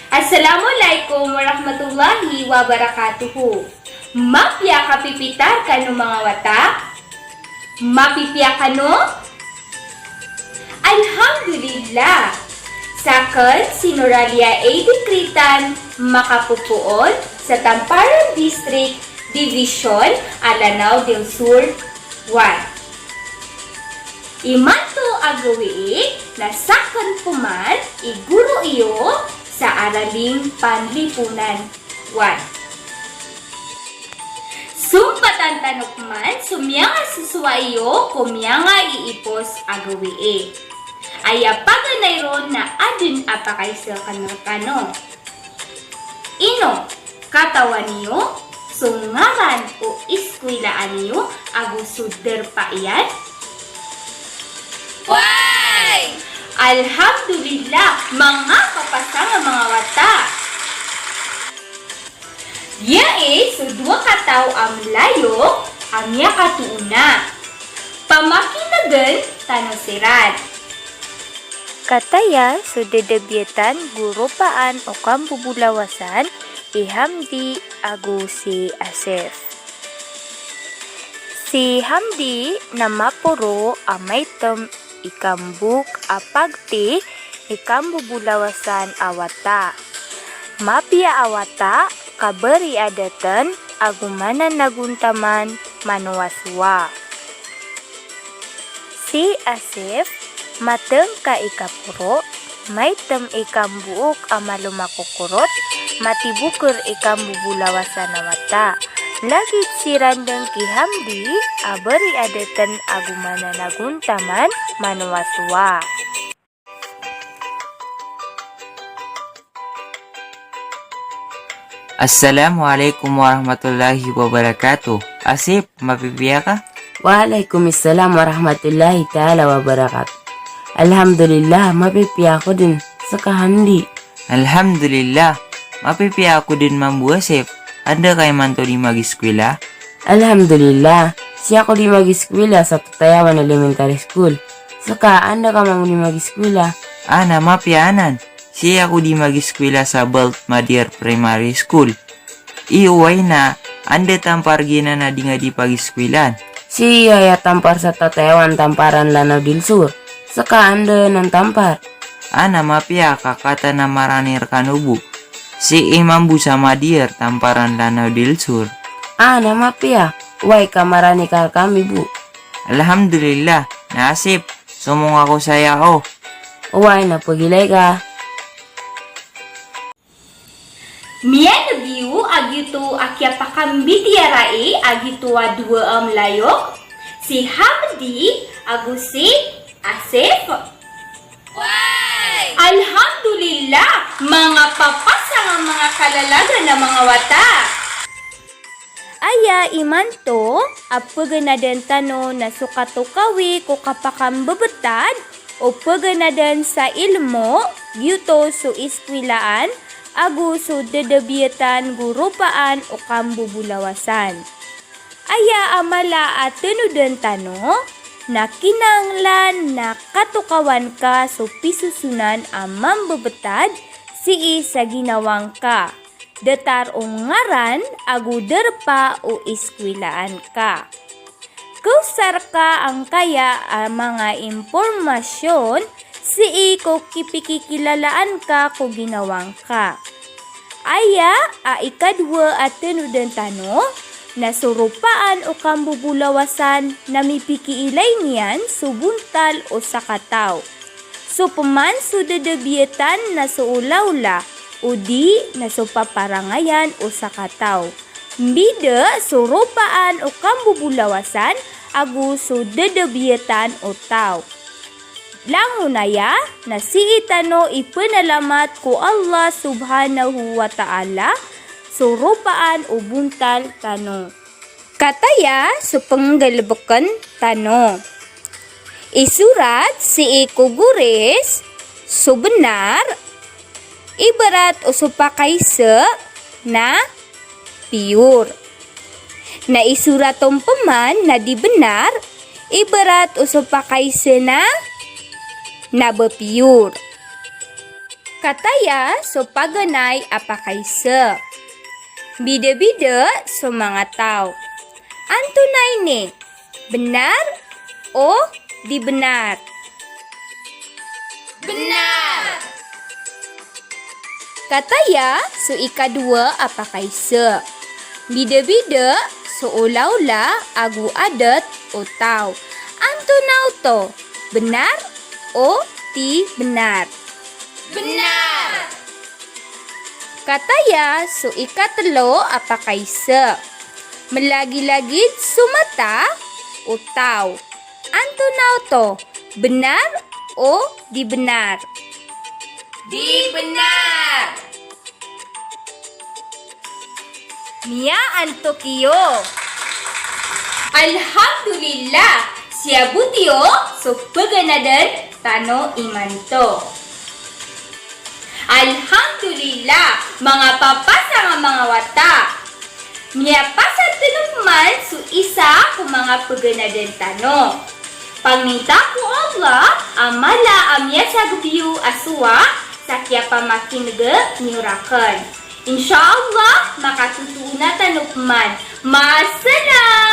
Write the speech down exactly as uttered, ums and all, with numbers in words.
Assalamu alaikum warahmatullahi wabarakatuh. Mapiya kapipitar kano manga wata? Mapipiya kano? Alhamdulillah. Sakn si Noralia A. Dikritan, makapopoon sa Tamparan District, Division, Lanao del Sur one. Imanto a gawii na sakn pman i guro iyo sa Araling Panlipunan one. Sumpatan tano pman so miyangasosowa iyo ko miyangaiipos a gawii. Aya paganay ron na adn a pakaiza akn rkano. Ino, katawan iyo so ngaran o iskwilaan iyo ago so darpa iyan? Wai! Alhamdulillah, manga papasang a manga wata. Giyai so dowa kataw a mlayok a miyakatoona. Pamakinegn tano siran. Kataya so dadabiyatan go ropaan o kambobolawasan i Hamdi ago si Asif. Si Hamdi na maporo a maitm i kambok a pagti i kambobolawasan a wata. Mapiya a wata, kabariadatn ago mananagontaman manowasowa. Si Asif, matngka i kaporo, maitm i kambook a malomakokorot, matibokr i kambobolawasan a wata. Lagid siran dn ki Hamdi a bariadatn ago mananagontaman manowasowa. Assalamu alaikum warahmatullahi wabarakatuh. Asif, mapipiya ka? Wa alaikum assalam warahmatullahi ta'ala wabarakatuh. Alhamdulillah, mapipiya ako dn. Ska Hamdi? Alhamdulillah, mapipiya ako dn mambo Asif. Anda ka imanto di magiskwila? Alhamdulillah, sii ako di magiskwila sa Tatayawan Elementary School. Ska, anda ka mambo di magiskwila? Ana, mapiya anan. Sii ako di magiskwila sa Balt Madiar Primary School. Iyo, oway na, anda tampar giyanan a di nga di pagiskwilaan? Sii aya tampar sa Tatayawan Tamparan Lanao del Sur. Ska, anda anan tampar? Ana, mapiya, ka kataan a marani rkano bo. Sii mambo sa Madiar Tamparan Lanao del Sur. Ana, mapiya. Oway, ka marani ka rkami bo. Alhamdulillah. Na Asif, somong ako saya o. Oway, na pagilay ka. Miyaneg iyo a giyoto a kiyapakambitiyarai a giyoto a dowa a mlayok, si Hamdi ago si Asif. Wai! Alhamdulillah, manga papasang a manga kalalagan a manga wata. Aya imanto a paganadn tano na so katokawi ko kapakambebetad o paganadn sa ilmo, giyoto so iskwilaan ago so dadabiyatan go ropaan o kambobolawasan. Aya a mala a tnodn tano na kinanglan na katokawan ka so pisosonan a mambebetad sii sa ginawang ka. Datar o ngaran ago darpa o iskwilaan ka. Kawsar ka angkaya a manga impormasyon sii ko kipikikilalaan ka ko ginawang ka. Aya a ikadowa a tnodn tano na so ropaan o kambobolawasan na mipikiilay niyan so bontal o sakataw. So pman so dadabiyatan na so olaola, odi na so paparangayan o sakataw. Mbida so ropaan o kambobolawasan ago so dadabiyatan o taw. Langon aya na sii tano ipnalamat ko Allah Subhanahu wa Ta'ala so ropaan o bontal tano. Kataya so pnggalbkn tano. Isorat sii ko goris so bnar, ibarat o so pakaiza na piyor. Na isorat on pman na di bnar, ibarat o so pakaiza na, na ba piyor. Kataya so paganay a pakaiza. Bidabida so manga taw. Antonaa ini? Benar o di benar? Benar. Kataya so ikadowa a pakaiza. Bidabida so olaola ago adat o taw. Antonaa oto? Benar o di benar? Benar. Kataya so ikatelo a pakaiza. Melagilagid so mata o taw. Antonaa oto? Benar o di benar? Di benar. Miyaantok iyo. Alhamdulillah, siyabot iyo so paganadan tano imanto. Alhamdulillah, manga papa sanga manga wata. Miyapasad tano pman so isa ko manga paganadan tano. Pangninta ko Allah a mala a miyasageb iyo a sowa sa kiyapamakineg iyo raken. Insha Allah, makatotoo na tano pman. Ma'assalam!